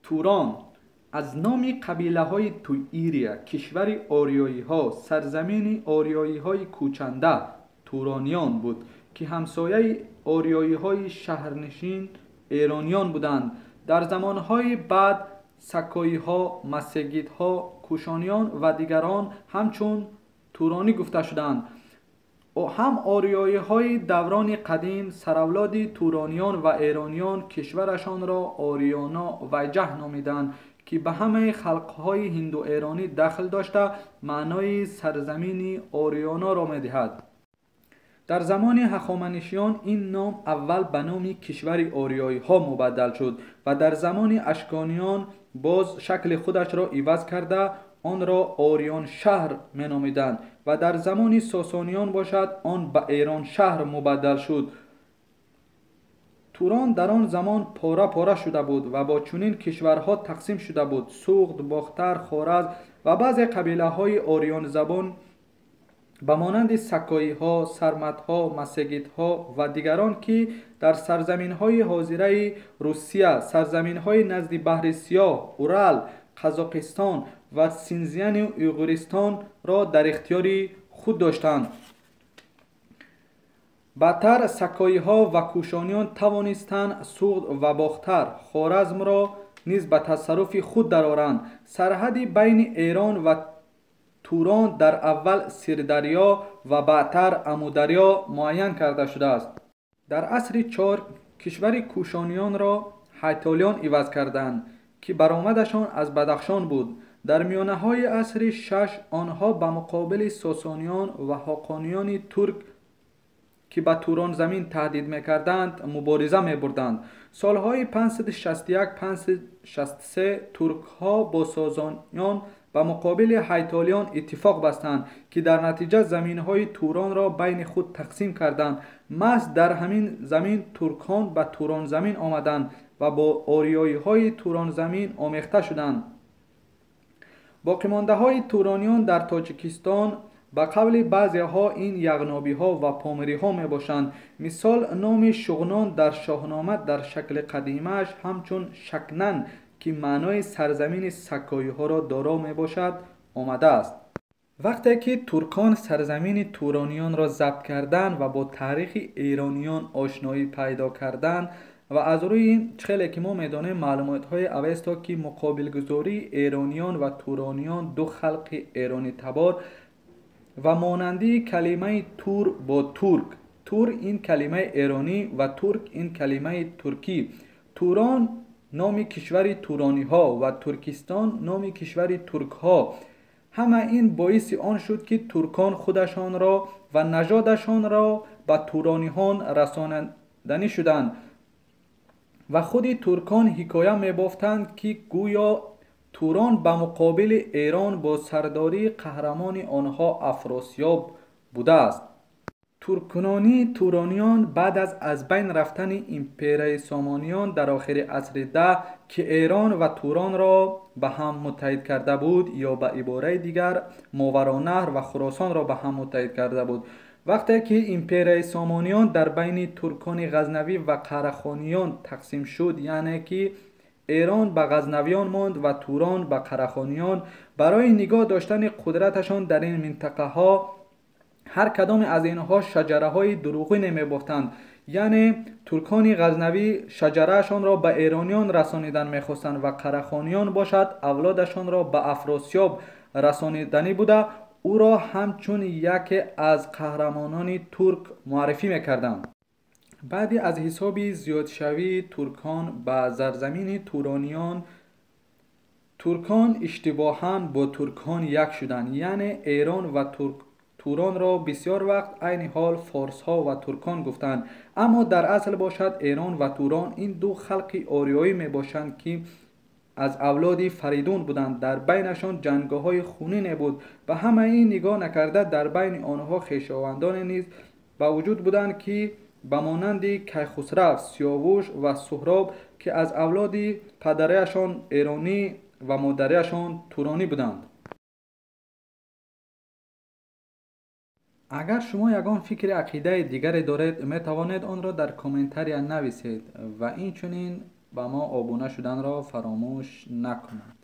Турон аз номи қабилаҳои Туирия, кишвари ориёиҳо, сарзамини ориёиҳои кӯчанда турониён буд, ки ҳамсояи ориёиҳои шаҳрнишин эрониён буданд. Дар замонҳои баъд сакоиҳо, массагетҳо, кушониён ва дигарон ҳамчун туронӣ гуфта шуданд. Ҳам ориёиҳои даврони қадим, саравлоди турониён ва эрониён кишварашонро Ориёно Вайҷаҳ номиданд, ки ба ҳамаи халқҳои ҳиндуэронӣ дахл дошта, маънои сарзамини Ориёноро медиҳад. Дар замони ҳахоманишиён ин ном аввал ба номи кишвари ориёиҳо мубаддал шуд ва дар замони ашкониён боз шакли худашро иваз карда, онро Ориёншаҳр меномиданд ва дар замони сосониён бошад, он ба Эроншаҳр мубаддал шуд. Турон дар он замон пора-пора шуда буд ва бо чунин кишварҳо тақсим шуда буд: Суғд, Бохтар, Хоразм ва баъзе қабилаҳои ориёнзабон ба монанди сакоиҳо, сарматҳо, массагетҳо ва дигарон, ки дар сарзаминҳои ҳозираи Русия, сарзаминҳои назди Баҳри Сиёҳ, Урал, Қазоқистон ва Синзяни Уйғуристонро дар ихтиёри худ доштанд. Баъдтар сакоиҳо ва кушониён тавонистанд Суғд ва Бохтар, Хоразмро низ ба тасарруфи худ дароранд. Сарҳади байни Эрон ва Турон дар аввал Сирдарё ва баъдтар Амударё муайян карда шудааст. Дар асри 4 кишвари кушониёнро ҳайтолиён иваз карданд, ки баромадашон аз Бадахшон буд. Дар миёнаҳои асри 6 онҳо ба муқобили сосониён ва ҳоқониёни турк, ки ба Туронзамин таҳдид мекарданд, мубориза мебурданд. Солҳои 561-563 туркҳо бо сосониён ба муқобили ҳайтолиён иттифоқ бастанд, ки дар натиҷа заминҳои Туронро байни худ тақсим карданд. Маҳз дар ҳамин замин туркҳон ба Туронзамин омаданд ва бо ориёиҳои Туронзамин омехта шуданд. Боқимондаҳои турониён дар Тоҷикистон ба қавли баъзеҳо ин яғнобиҳо ва помириҳо мебошанд. Мисол, номи Шуғнон дар Шоҳнома дар шакли қадимааш ҳамчун Шакнан, ки маънои сарзамини сакоиҳоро доро мебошад, омадааст. Вақте ки туркон сарзамини турониёнро забт карданд ва бо таърихи эрониён ошноӣ пайдо карданд ва аз рӯи хеле ки мо медонем маълумотҳои Авесто, ки муқобилгузории эрониён ва турониён ду халқи эронитабор ва монандии калимаи тур бо турк, тур ин калимаи эронӣ ва турк ин калимаи туркӣ, Турон номи кишвари турониҳо ва Туркистон номи кишвари туркҳо, ҳама ин боиси он шуд, ки туркон худашонро ва нажодашонро ба турониҳон расониданӣ шуданд ва худи туркон ҳикоя мебофтанд, ки гӯё Турон ба муқобили Эрон бо сардории қаҳрамони онҳо Афросиёб будааст. Туркунонии турониён баъд аз байн рафтани империяи Сомониён дар охири асри 10, ки Эрон ва Туронро ба ҳам муттаҳид карда буд, ё ба ибораи дигар Моваронаҳр ва Хуросонро ба ҳам муттаҳид карда буд. Вақте ки империяи Сомониён дар байни туркони ғазнавӣ ва қарахониён тақсим шуд, яъне ки Эрон ба ғазнавиён монд ва Турон ба қарахониён, барои нигоҳ доштани қудраташон дар ин минтақаҳо ҳар кадоме аз инҳо шаҷараҳои дурӯғине мебофтанд. Яъне туркони ғазнавӣ шаҷараашонро ба эрониён расонидан мехостанд ва қарахониён бошад авлодашонро ба Афросиёб расониданӣ буда, ӯро ҳамчун яке аз қаҳрамонони турк муаррифӣ мекарданд. Баъди аз ҳисоби зиёдшавии туркон ба зарзамини турониён, туркон иштибоҳан бо туркҳон як шуданд. Яъне Эрон ва Туронро бисёр вақт айни ҳол форсҳо ва туркон гуфтанд, аммо дар асл бошад Эрон ва Турон ин ду халқи ориёӣ мебошанд, ки аз авлоди Фаридун буданд. Дар байнашон ҷангоҳҳои хунине буд ва ҳамаи ин нигоҳ накарда дар байни онҳо хешовандоне низ ба вуҷуд буданд, ки ба монанди Кайхусрав, Сиёвуш ва Суҳроб, ки аз авлоди падарияшон эронӣ ва модарияшон туронӣ буданд. Агар шумо ягон фикри ақидаи дигаре доред, метавонед онро дар комментария нависед ва инчунин Ба мо обуна шуданро фаромӯш накунанд.